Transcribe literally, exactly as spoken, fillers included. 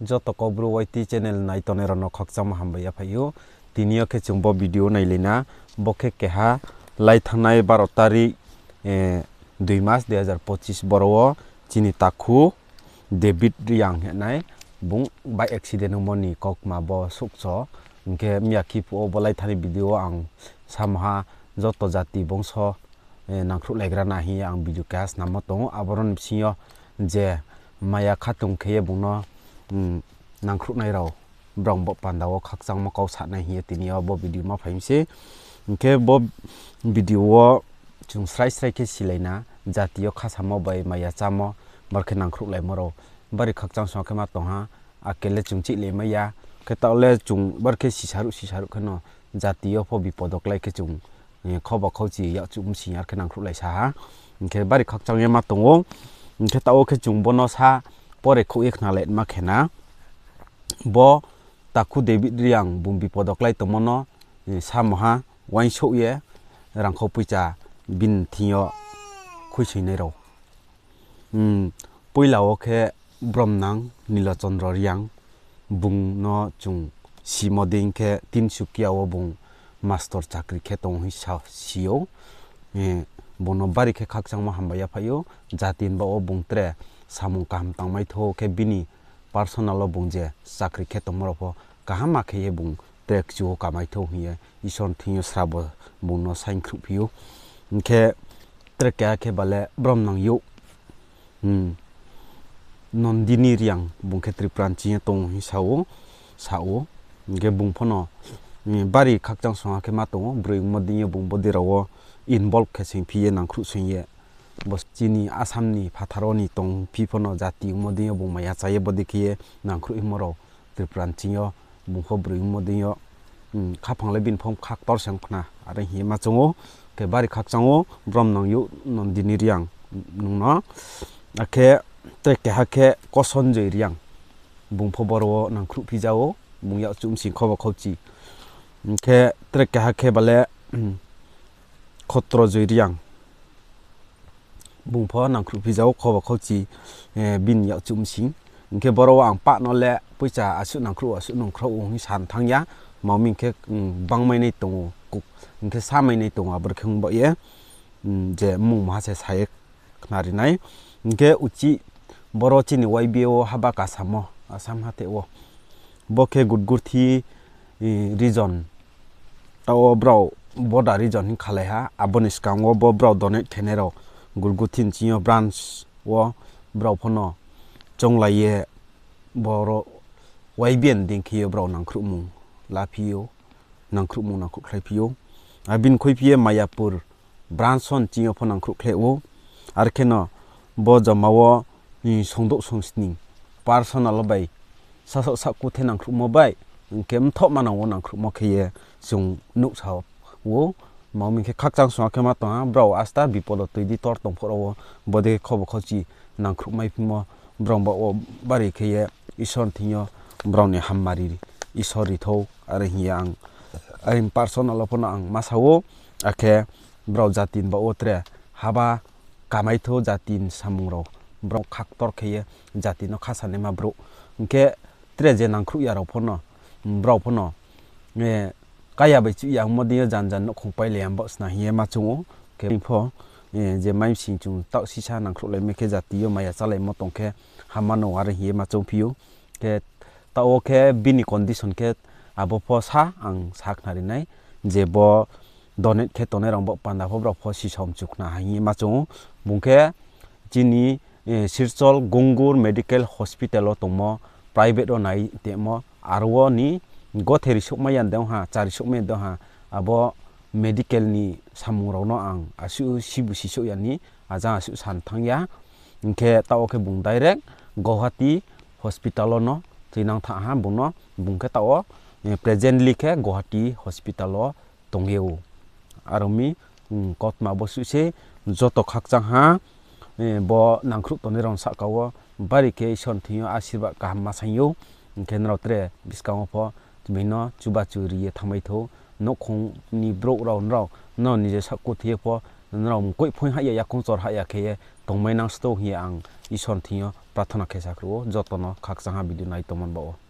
Joto Kaubru Y T channel nai tongnai rao no khakchangma hambai yaphai ou. Tini yo khe chung bo video nailai na, bo khe keha lai thanngnai baro tarik, dui mas dui hazar pochis boro wo chini takhu David Reang hinai bung bike accident ongmo ni kaukma bo souhcho. Hing khe miyakhe phuh wo bo lai thanngnai video wo ang samoha joto jati bongso nangkhruhlaigra na hing ye ang video keha snammo tong ou. Aboro ni bsing yo je maya khatung khe ye bung no nangkhruhnai rao brao bo panda wo khakchangmo kau sanai hing ye tini yo bo video ma phai mi se. Hing khe bo video wo chung srai srai khe silai na, jati yo khasamo bai maya chámo, bar khe nangkhruhlaimo rao bari khakchang song khe ma tong ha, ake le chung chihlai mai ya, khe taoh le chung bar khe sisaruh sisaruh khe no jati yo pho bipod wo klái khe chung khoba khauchi yakchuh bsing ar khe nangkhruhlai sa ha. Hing khe bari khakchang ye ma tong ou. Hing khe taoh wo khe chung bo no sa pore khouh ye khnalai ma khe na. Bo takhu David Reang bung bipod wo klái tongmo no samoha uaingsouh ye rangkhau poicha bini thing yo khuisoingnai rao. Poila wo khe bromnang Nilachondro Reang, bung no chung simo dei khe Tinsukia wo bung mastor chakri khe tong ou hing sa si ou. Bung no bari khe khakchangmo hambai yaphai ou, jati ni baoh wo bung tre samung kaham tangmai thou khe bini personal wo bung je chakri khe tongmo rao pho kaham ma khe ye bung tre kchu wo kamai thou hing ye Isor ni thing yo srabo bung no saingkhruhphi ou. Hing khe tre keha khe bale bromnang youh Nondini Reang, bung khe Tripura ni ching ye tong ou hing sa ou, sa ou. Hing khe bung pho no bari khakchang song ha khe ma tong ou, broi ongmo deing yo bung bodei rao wo involve khe soingphi ye nangkhruh soing ye. Bo chini Assam ni phathar wo ni tongphi pho no jati ongmo deing yo bung maya chá ye bodei khe ye nangkhruh hingmo rao Tripura ni ching yo bung pho broi ongmo deing yo khaphang le bini pho khaktor se ong khna are hing ye ma choung ou. Khe bari khakchang ou bromnang youh Nondini Reang nung no. Akhe tre keha khe Kosonjoi Reang, bung pho boro wo nangkhruhphi ja ou, bung yakchuh bsing khoba khauchi. Hing khe tre keha khe bale Khotrojoi Reang, bung pho nangkhruhphi ja ou khoba khauchi, bini yakchuh bsing. Hing khe boro wo ang pah no le poicha asuh nangkhruh ou, asuh nangkhruh ou hing sa thanng ya, ma mi hing khe bangmainai tong ou, hing khe samainai tong ou, aboro khe ong baoh ye je mmung maha se sa ye khnari nai. Hing khe uchih boro chini Y B A wo haba kasamo, Assam hatheh wo. Bo khe Gurgurthi region, taoh wo brao border region hing khalai ha, abo ni skang wo bo brao donate khenai rao Gurgurthi ni ching yo branch wo brao pho no chounglai ye boro Y B A ni deing khe ye brao nangkhruhmung laphi ou, nangkhruhmung nangkhruh khlaiphi ou. Abini khuiphi ye Mayapur branch ni ching yo pho nangkhruh khlai ou. Are khe no bo joma wo songdouh songsning personal wo bai sasaoh sahkuthe nangkhruhmo bai, hing khe mthoh manang wo nangkhruhmo khe ye chung nuhsa ou. Ma mi hing khe khakchang song ha khe ma tong ha, brao asta bipod wo toi di tor tong phuh rao wo bodei khe khoba khauchi nangkhruhmai phimo, brao baoh wo bari khe ye Isor ni thing yo brao ni hammari Isor ri thou are hing ye ang, are personal wo pho no ang ma sa ou. Akhe brao jati ni baoh wo tre haba kamai thou, jati ni samung rao brao khaktor khe ye jati no khasanaima brouh. Hing khe tre je nangkhruh ya rao pho no, brao pho no kaya bai chuh ya ongmo deing yo jan jan nouhkhong pailai ya baoh sna hing ye ma choung ou. Khe pho je mai bsing chung taoh sisa nangkhruhlaimai khe jati yo maya chálaimo tong khe hamma no are hing ye ma choungphi ou. Khe taoh wo khe bini condition khe abo pho sa ang sa khnari nai, je bo donate khe tongnai rao bo panda pho brao pho sisa mchu khna ha hing ye ma choung ou. Bung khe chini Silchar Gongur Medical Hospital wo tongmo, private wo nai tongmo, aro wo ni gothe risouhmai ya de ong ha, chá risouhmai ya de ong ha, abo medical ni samung rao no ang asuh sibu sisouh ya ni, ajang asuh san thanng ya. Hing khe taoh wo khe bung direct Guwahati hospital wo no tuinang thanng ha bung no, bung khe taoh wo presently khe Guwahati hospital wo tong ye ou. Aro mi, kautma bo suh se, joto khakchang ha, bo nangkhruh tongnai rao ni sahka wo bari khe Isor ni thing yo asirbad kaham ma saing ou. Hing khe nrao tre buskang wo pho tmai no chubachu ri ye thanngmai thou, nouhkhong ni brouh rao nrao, nrao ni je sahkuthe ye pho nrao mkoih phoing hah ya, yakoung chor hah ya khe ye tongmai nang sto hing ye ang Isor ni thing yo prathona khe sa khruh ou, joto no khakchangha video nai tongmo ni baoh wo.